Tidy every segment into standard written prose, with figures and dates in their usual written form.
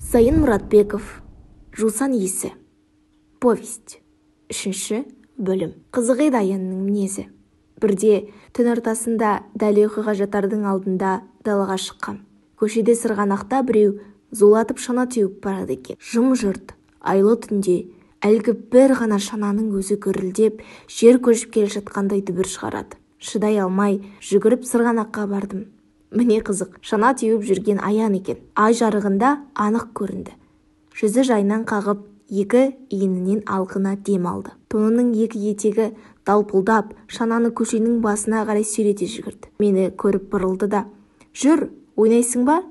Сайын Мұратбеков, «Жусан иісі». Повесть. 3-ші бөлім. Қызық еді Аянның мінезі. Бірде түн ортасында дәл ұйқыға жатардың алдында далаға шыққам. Көшеде сырғанақта біреу зулатып шана теуіп барады екен. Жым-жырт, айлы түнде әлгі бір ғана шананың өзі гүрілдеп, жер көшіп келе жатқандай дүбір шығарады. Шыдай алмай, жүгіріп сырғанаққа бардым. Міне қызық, шана теуіп жүрген Аян екен. Ай жарығында анық көрінді. Жүзі жайнан қағып, екі иінінен алқына дем алды. Тонының екі етегі далпылдап, шананы көшенің басына қарай сүйрете жүгірді. Мені көріп бұрылды да, «Жүр, ойнайсың ба?»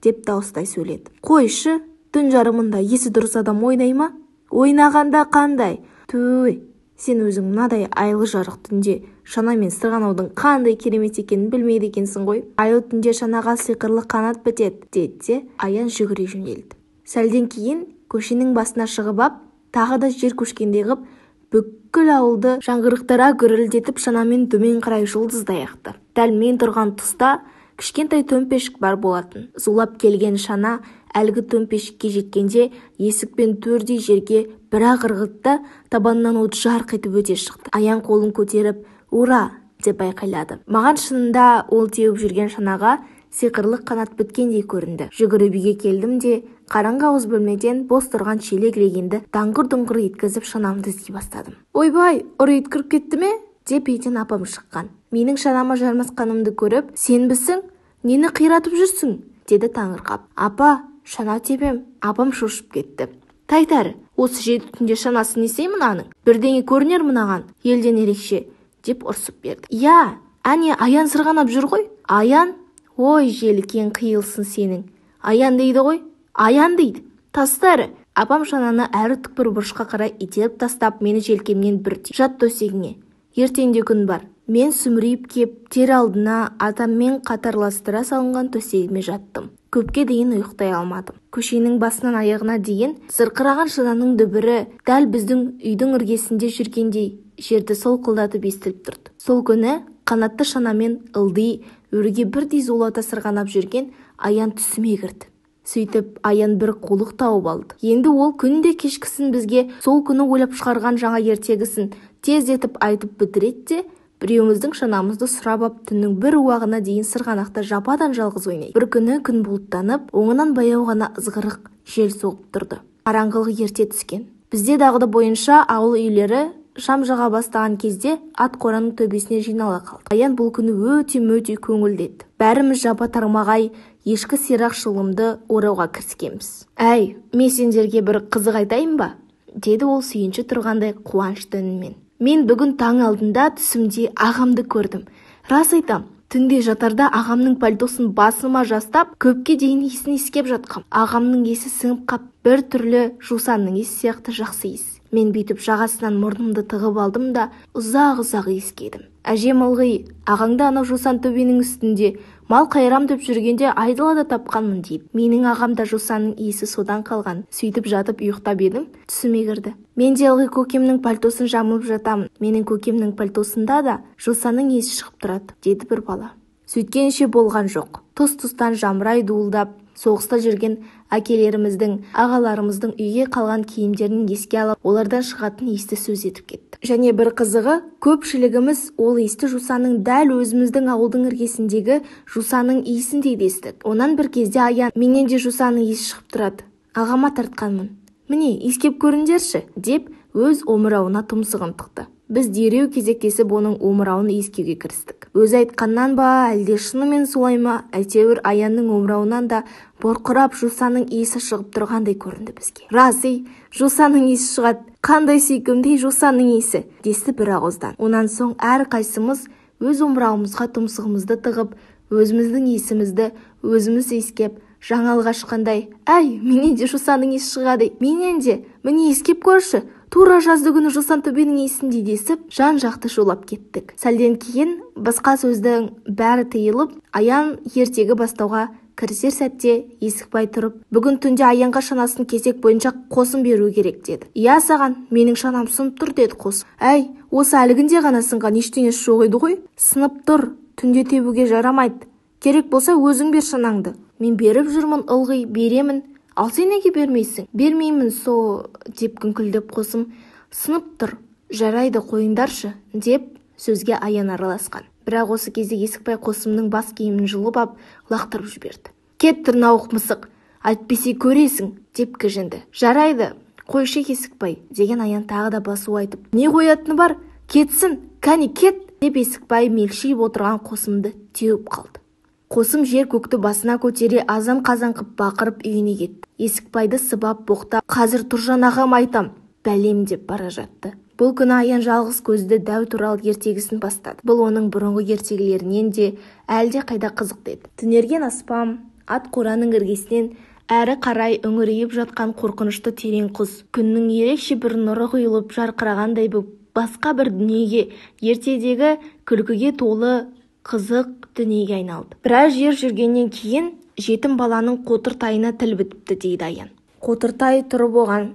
деп дауыстай сөйледі. «Қойшы, түн жарымында есі дұрыс адам ойнай ма? Ойнағанда қандай? Түй, сен өзің мынадай айлы жарық түнде шанамен сырғанаудың қандай керемет екенін білмейді екенсің ғой. Айлы түнде шанаға сиқырлы қанат бітеді», деді де Аян жүгіре жөнелді. Сәлден кейін көшенің басына шығып ап, тағы да жер көшкендей ғып, бүкіл ауылды жаңғырықтыра гүрілдетіп шанамен төмен қарай жұлдыздай ақты. Дәл мен тұрған тұста кішкентай төмпешік бар болатын. Зулап келген шана әлгі төмпешікке жеткенде есік пен төрдей жерге бір-ақ ырғытты, табанынан от жарқ етіп өте шықты. Аян қолын көтеріп, «Ура!» деп айқайлады. Маған шынында ол теуіп жүрген шанаға сиқырлы қанат біткендей көрінді. Жүгіріп үйге келдім де, қараңғы ауыз бөлмеден бос тұрған шелек легенді даңғыр-дұңғыр еткізіп шанамды іздей бастадым. «Ойбай, ұры ит кіріп кетті ме?» деп үйден апам шыққан. Менің шанама жармасқанымды көріп, «Сенбісің? Нені қиратып жүрсің?» деді таңырқап. «Апа, шана тебем». Апам шошып кетті. «Тайтары, осы жеті түнде шанасы несей мынаның? Бірдеңе көрінер мынаған, елден ерекше», деп ұрсып берді. «Я, әне Аян сырғанап жүр ғой». «Аян? Ой, желкең қиылсын сенің. Аян дейді ғой, Аян дейді. Тастары». Апам шананы әрі түкпір бұрышқа қарай итеріп тастап, мені желкемнен бір түйді. «Жат төсегіңе, ертеңде күн бар». Мен сүмірейіп кеп, тер алдына атаммен қатарластыра салынған төсегіме жаттым. Көпке дейін ұйықтай алмадым. Көшенің басынан аяғына дейін сырқыраған шананың дүбірі дәл біздің үйдің іргесінде жүргендей жерді солқылдатып естіліп тұрды. Сол күні қанатты шанамен ылди өрге бірдей зулата сырғанап жүрген Аян түсіме кірді. Сөйтіп Аян бір қулық тауып алды. Енді ол күнде кешкісін бізге сол күні ойлап шығарған жаңа ертегісін тездетіп айтып бітіреді де, біреуіміздің шанамызды сұрап ап, түннің бір уағына дейін сырғанақта жападан жалғыз ойнайды. Бір күні күн бұлттанып, оңынан баяу ғана ызғырық жел соғып тұрды. Қараңғылық ерте түскен. Бізде дағды бойынша ауыл үйлері шам жаға бастаған кезде ат қораның төбесіне жинала қалды. Аян бұл күні өте-мөте көңілді еді. Бәріміз жапа тармағай ешкі сирақ шылымды орауға кіріскенбіз. «Әй, мен сендерге бір қызық айтайын ба?» деді ол сүйінші тұрғандай қуанышты үнмен. «Мен бүгін таң алдында түсімде ағамды көрдім. Рас айтам, түнде жатарда ағамның пальтосын басыма жастап, көпке дейін иісін иіскеп жатқам. Ағамның иісі сіңіп қап, бір түрлі жусанның иісі сияқты жақсы иіс. Мен бүйтіп жағасынан мұрнымды тығып алдым да ұзақ-ұзақ иіскедім. Әжем ылғи, ағаңды анау жусан төбенің үстінде мал қайрам деп жүргенде айдалада тапқанмын дейді. Менің ағам да жусанның иісі содан қалған. Сөйтіп жатып ұйықтап едім, түсіме кірді. Мен де ылғи көкемнің пальтосын жамылып жатамын. Менің көкемнің пальтосында да жусанның иісі шығып тұрады», деді бір бала. Сөйткенше болған жоқ. Тұс-тұстан жамырай дуылдап, соғыста жүрген әкелеріміздің, ағаларымыздың үйге қалған киімдерін еске алып, олардан шығатын иісті сөз етіп кетті. Және бір қызығы, көпшілігіміз ол иісті жусанның дәл өзіміздің ауылдың іргесіндегі жусанның иісіндей дестік. Онан бір кезде Аян, «Менен де жусанның иісі шығып тұрады, ағама тартқанмын. Міне, иіскеп көріңдерші», деп өз омырауына тұмсығын тықты. Біз дереу кезектесіп оның омырауын иіскеуге кірістік. Өзі айтқаннан ба, әлде шынымен солай ма, әйтеуір Аянның омырауынан да бұрқырап жусанның иісі шығып тұрғандай көрінді бізге. «Рас ей, жусанның иісі шығады, қандай сүйкімді жусанның иісі», десті бір ауыздан. Онан соң әрқайсымыз өз омырауымызға тұмсығымызды тығып, өзіміздің иісімізді өзіміз иіскеп, жаңалық ашқандай, «Әй, менен де жусанның иісі шығады, менен де, міне иіскеп көрші, тура жазды күні жусан төбенің иісіндей», десіп, жан-жақты шулап кеттік. Сәлден кейін басқа сөздің бәрі тыйылып, Аян ертегі бастауға кірісер сәтте Есікбай тұрып, «Бүгін түнде Аянға шанасын кезек бойынша қосым беру керек», деді. «Иә саған, менің шанам сынып тұр», деді қосым. «Әй, осы әлгінде ғана сынған ештеңесі жоқ еді ғой». «Сынып тұр, түнде тебуге жарамайды. Керек болса өзің бер шанаңды». «Мен беріп жүрмін, ылғи беремін. Ал сен неге бермейсің? Бермеймін со, деп күңкілдеп Қосым сынып тұр. Жарайды, қойыңдаршы, деп сөзге Аян араласқан. Бірақ осы кезде Есікбай Қосымның бас киімін жұлып ап, лақтырып жіберді. Кет, тырнауық мысық, әйтпесе көресің, деп кіжінді. Жарайды, қойшы Есікбай, деген Аян тағы да басу айтып. Не қоятыны бар, кетсін, кәне кет, деп Есікбай мелшиіп отырған Қосымды теуіп қалды. Қосым жер көкті басына көтере азан-қазан қып бақырып үйіне кетті. Есікбайды сыбап боқтап, қазір Тұржан ағам айтам, бәлем деп бара жатты. Бұл күні Аян жалғыз көзді дәу туралы ертегісін бастады. Бұл оның бұрынғы ертегілерінен де әлде қайда қызықты еді. Түнерген аспан, ат қораның іргесінен әрі қарай үңірейіп жатқан қорқынышты терең құз, күннің ерекше бір нұры құйылып жарқырағандай боп басқа бір дүниеге, ертедегі күлкіге толы қызық дүниеге айналды. Біраз жер жүргеннен кейін жетім баланың қотыр тайына тіл бітіпті, дейді Аян. Қотыр тай тұрып оған: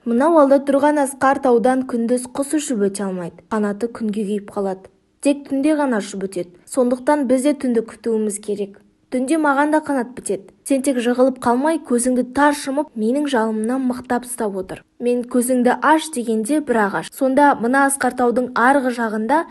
мынау алда тұрған асқар таудан күндіз құс ұшып өте алмайды, қанаты күнге күйіп қалады, тек түнде ғана ұшып өтеді. Сондықтан біз де түнді күтуіміз керек. Түнде маған да қанат бітеді. Сен тек жығылып қалмай, көзіңді тарс жұмып, менің жалымнан мықтап ұстап отыр. Мен көзіңді аш дегенде бір аш. Сонда мына асқар таудың арғы жағында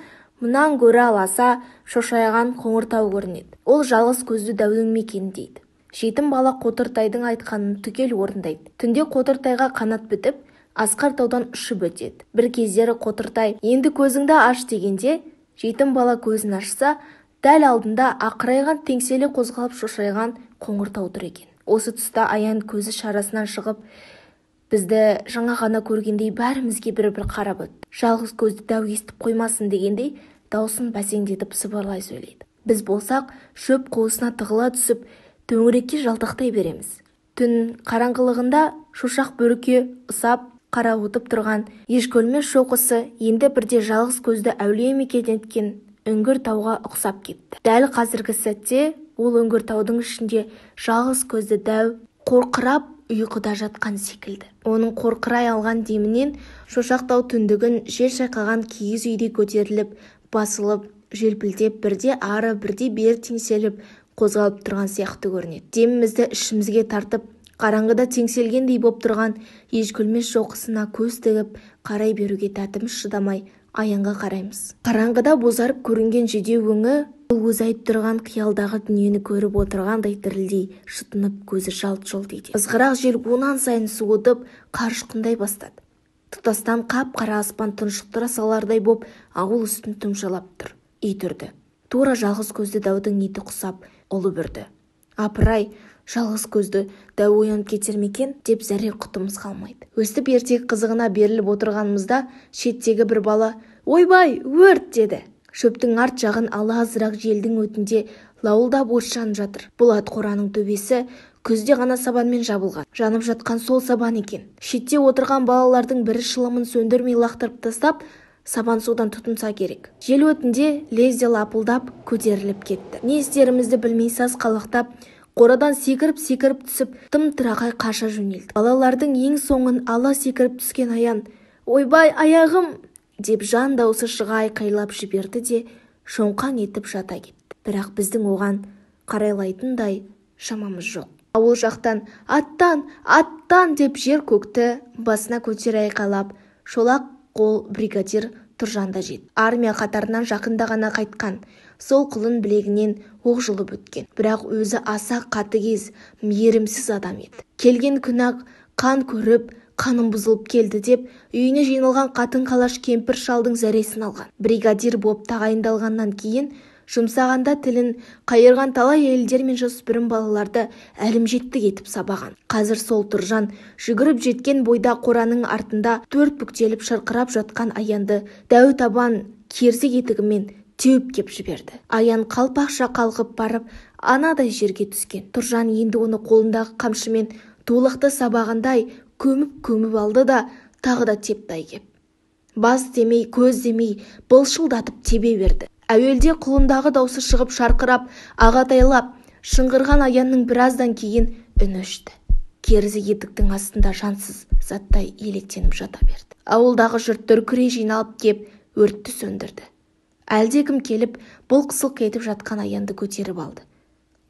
мұнан гөрі аласа шошайған қоңыр тау көрінеді. Ол жалғыз көзді дәудің мекені, дейді. Жетім бала қотыртайдың айтқанын түгел орындайды. Түнде қотыртайға қанат бітіп, асқар таудан ұшып өтеді. Бір кездері қотыртай енді көзіңді аш дегенде, жетім бала көзін ашса, дәл алдында ақырайған теңселе қозғалып шошайған қоңыр тау тұр екен. Осы тұста Аян көзі шарасынан шығып, бізді жаңа ғана көргендей бәрімізге бір-бір қарап өтті. Жалғыз көзді дәу естіп қоймасын дегендей даусын бәсеңдетіп сыбырлай сөйлейді. Біз болсақ, шөп қуысына тығыла түсіп, төңірекке жалтақтай береміз. Түн қараңғылығында шошақ бөріке ұсап қарауытып тұрған ешкөлмес шоқысы енді бірде жалғыз көзді әулие мекен еткен үңгір тауға ұқсап кетті. Дәл қазіргі сәтте ол үңгір таудың ішінде жалғыз көзді дәу қорқырап ұйқыда жатқан секілді. Оның қорқырай алған демінен шошақ тау түндігін жел шайқаған киіз үйдей көтеріліп, басылып, желпілдеп, бірде ары, бірде бері теңселіп қозғалып тұрған сияқты көрінеді. Демімізді ішімізге тартып, қараңғыда теңселгендей боп тұрған ешкөлмес шоқысына көз тігіп қарай беруге тәтіміз шыдамай Аянға қараймыз. Қараңғыда бозарып көрінген жүдеу өңі ол өзі айтып тұрған қиялдағы дүниені көріп отырғандай дірілдей шытынып көзі жалт-жұлт етеді. Ызғырақ жел онан сайын суытып, қар ұшқындай бастады. Тұтастан қап-қара аспан тұншықтыра салардай боп ауыл үстін тұмшалап тұр. Ит үрді. Тура жалғыз көзді дәудің иті құсап ұлып үрді. Апырай, жалғыз көзді дәу оянып кетер ме екен деп зәре құтымыз қалмайды. Өстіп ертегі қызығына беріліп отырғанымызда шеттегі бір бала «Ойбай, өрт!» деді. Шөптің арт жағын ала азырақ желдің өтінде лауылдап от жанып жатыр. Бұл ат қораның төбесі күзде ғана сабанмен жабылған. Жанып жатқан сол сабан екен. Шетте отырған балалардың бірі шылымын сөндірмей лақтырып тастап, сабан судан тұтынса керек. Жел өтінде лезде лапылдап көтеріліп кетті. Не істерімізді білмей сасқалақтап, қорадан секіріп-секіріп түсіп, тым тырақай қаша жөнелді. Балалардың ең соңын ала секіріп түскен Аян «Ойбай, аяғым!» деп жан даусы шыға айқайлап жіберді де шоңқаң етіп жата кетті. Бірақ біздің оған қарайлайтындай шамамыз жоқ. Ауыл жақтан «Аттан, аттан!» деп жер көкті басына көтере айқайлап, шолақ қол бригадир Тұржан да жетті. Армия қатарынан жақында ғана қайтқан, сол құлын білегінен оқ жұлып өткен. Бірақ өзі аса қатыгез, мейірімсіз адам еді. Келген күні-ақ қан көріп, қаным бұзылып келді деп, үйіне жиналған қатын-қалаш кемпір шалдың зәресін алған. Бригадир боп тағайындалғаннан кейін жұмсағанда тілін қайырған талай әйелдер мен жасөспірім балаларды әлімжеттік етіп сабаған. Қазір сол Тұржан жүгіріп жеткен бойда қораның артында төрт бүктеліп шырқырап жатқан Аянды дәу табан керзі етігімен теуіп кеп жіберді. Аян қалпақша қалқып барып анадай жерге түскен. Тұржан енді оны қолындағы қамшымен тулықты сабағандай көміп-көміп алды да тағы да тептай кеп. Бас демей, көз демей, былшылдатып тебе берді. Әуелде құлындағы даусы шығып шарқырап, ағатайлап, шыңғырған Аянның біраздан кейін үні өшті. Керзі етіктің астында жансыз заттай електеніп жата берді. Ауылдағы жұрт дүркірей жиналып кеп өртті сөндірді. Әлдекім келіп, былқ-сылқ етіп жатқан Аянды көтеріп алды.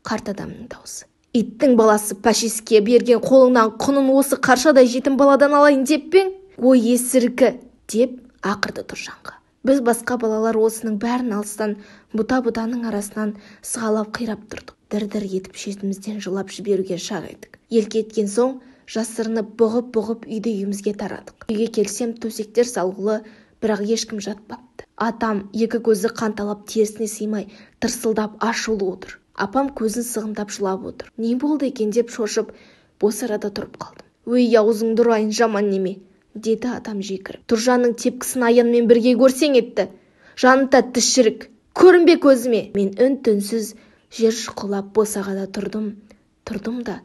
Қарт адамның даусы. Иттің баласы пәшеске берген қолыңнан құнын осы қаршадай жетім баладан алайын деп пе ең? Ой, есіркі, деп ақырды Тұржанға. Біз басқа балалар осының бәрін алыстан бұта-бұтаның арасынан сығалап қирап тұрдық. Дір-дір етіп шетімізден жылап жіберуге шақ едік. Ел кеткен соң жасырынып бұғып-бұғып үйді үйімізге тарадық. Үйге келсем төсектер салғылы, бірақ ешкім жатпапты. Атам екі көзі қанталап терісіне сыймай тырсылдап ашулы отыр. Апам көзін сығымдап жылап отыр. Не болды екен деп шошып босарада тұрып қалдым. Өй, аузыңды ұрайын, жаман неме, деді атам жекіріп. Тұржанның тепкісін Аянмен бірге көрсең етті. Жаны тәтті шірік, көрінбе көзіме. Мен үн-түнсіз жер шұқылап босағада тұрдым, тұрдым да,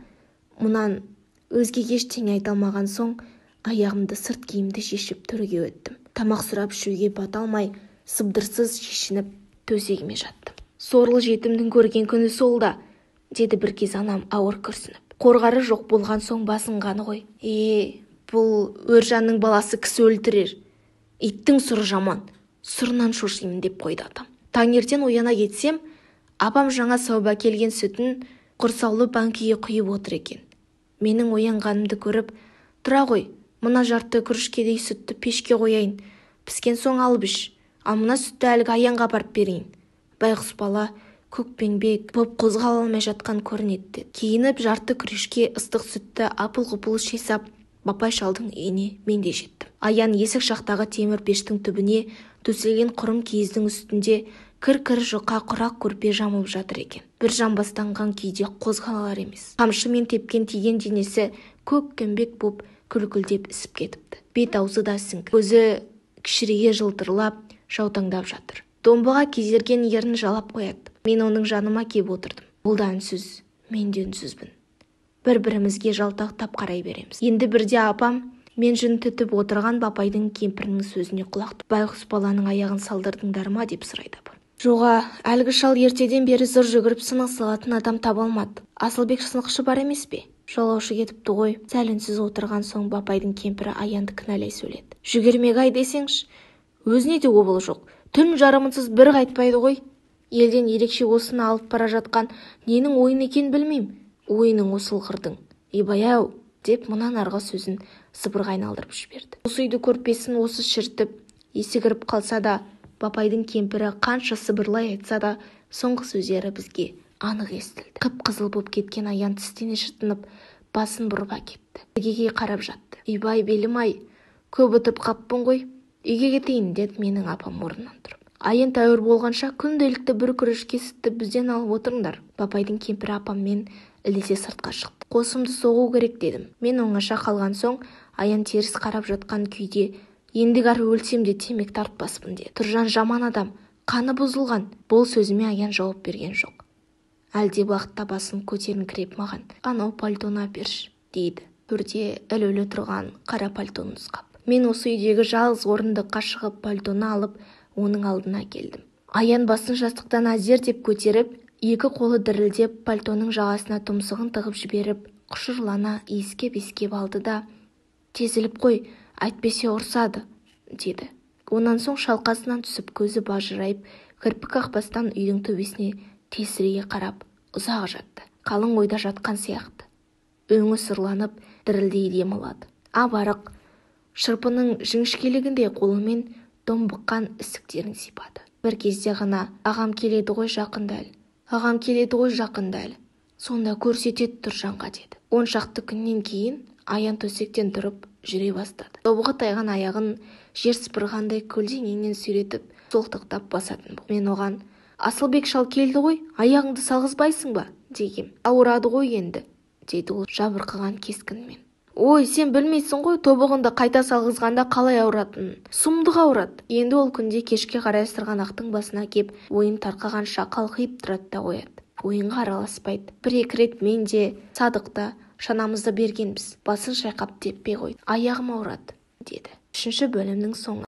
мұнан өзге ештеңе айта алмаған соң аяғымды сырт киімді шешіп төрге өттім. Тамақ сұрап ішуге бата алмай, сыбдырсыз шешініп төсегіме жаттым. Сорлы жетімнің көрген күні сол да, деді бір кез анам ауыр күрсініп. Қорғары жоқ болған соң басынғаны ғой. Бұл Өржанның баласы кісі өлтірер. Иттің сұры жаман, сұрынан шошимын деп қойды атам. Таңертең ояна кетсем, апам жаңа сауып әкелген сүтін құрсаулы банкіге құйып отыр екен. Менің оянғанымды көріп, тұра ғой, мына жарты күрішкедей сүтті пешке қояйын, піскен соң алып іш, ал мына сүтті әлгі Аянға апарып берейін. Байғұс бала көкпеңбек боп қозғала алмай жатқан көрінеді деді. Киініп жарты күрешке ыстық сүтті апыл-ғұпыл іше сап, Бапай шалдың үйіне мен де жеттім. Аян есік жақтағы темір пештің түбіне төселген құрым киіздің үстінде кір-кір жұқа құрақ көрпе жамылып жатыр екен. Бір жамбастанған күйде қозғалар емес. Қамшымен тепкен тиген денесі көкпеңбек боп күлкілдеп ісіп кетіпті. Бет аузы да ісіңкі. Көзі кішірейе жылтырлап, жаутаңдап жатыр. Домбыға кезерген ерін жалап қояды. Мен оның жаныма кеп отырдым. Ол да үнсіз, мен де үнсізбін. Бір-бірімізге жалтақтап қарай береміз. Енді бірде апам мен жүн түтіп отырған Бапайдың кемпірінің сөзіне құлақ. Байғұс баланың аяғын салдырдыңдар ма деп сұрайды апам. Жоға, әлгі шал ертеден бері зыр жүгіріп сынық салатын адам таба алмады. Асылбек сынықшы бар емес пе? Жолаушы кетіпті ғой. Сәл үнсіз отырған соң Бапайдың кемпірі Аянды кінәлай сөйледі. Жүгермек-ай десеңші, өзіне де обалы жоқ. Түн жарымынсыз бір қайтпайды ғой. Елден ерекше осыны алып бара жатқан ненің ойын екенін білмеймін. Ойының осылғырдың. Ибай-ау, деп мұнан арғы сөзін сыбырға айналдырып жіберді. Осы үйді көрпесін осы шіртіп, есі кіріп қалса да, Бапайдың кемпірі қанша сыбырлай айтса да, соңғы сөздері бізге анық естілді. Қып-қызыл боп кеткен Аян тістене шытынып, басын бұрып әкетті. Іргеге қарап жатты. Үйбай, белім-ай, көп отырып қаппын ғой. Үйге кетейін, деді менің апам орнынан тұрып. Аян тәуір болғанша күнделікті бір күрішке сүтті бізден алып отырыңдар. Бапайдың кемпірі апаммен ілесе сыртқа шықты. Қосымды соғу керек дедім. Мен оңаша қалған соң Аян теріс қарап жатқан күйде ендігәрі өлсем де темек тартпаспын деді. Тұржан жаман адам, қаны бұзылған. Бұл сөзіме Аян жауап берген жоқ. Әлде уақытта басын көтеріңкіреп маған, анау пальтоны әперші, дейді. Төрде ілулі тұрған қара пальтоны нұсқап. Мен осы үйдегі жалғыз орындыққа шығып пальтоны алып, оның алдына келдім. Аян басын жастықтан әзер деп көтеріп, екі қолы дірілдеп пальтоның жағасына тұмсығын тығып жіберіп, құшырлана иіскеп-иіскеп алды да, тез іліп қой, әйтпесе ұрсады, деді. Онан соң шалқасынан түсіп көзі бажырайып, кірпік қақпастан үйдің төбесіне тесірейе қарап ұзақ жатты. Қалың ойда жатқан сияқты. Өңі сұрланып, дірілдей дем алады. Ап-арық, шырпының жіңішкелігіндей қолымен домбыққан ісіктерін сипады. Бір кезде ғана ағам келеді ғой жақында әлі. Ағам келеді ғой жақында әлі. Сонда көрсетеді Тұржанға деді. 10 шақты күннен кейін Аян төсектен тұрып жүре бастады. Тобығы тайған аяғын жер сыпырғандай көлденеңнен сүйретіп, солықтықтап басатын болды. Мен оған, Асылбек шал келді ғой, аяғыңды салғызбайсың ба? Дегем. Ауырады ғой енді, деді ол жабырқаған кескінмен. Ой, сен білмейсің ғой, тобығыңды қайта салғызғанда қалай ауыратынын. Сұмдық ауырады. Енді ол күнде кешке қарай сырғанақтың басына кеп, ойын тарқағанша қалқиып тұрады да қояды. Ойынға араласпайды. Бір-екі рет мен де, Садық та шанамызды бергенбіз. Басын шайқап теппей қойды. Аяғым ауырады, деді. 3-ші бөлімнің соңы.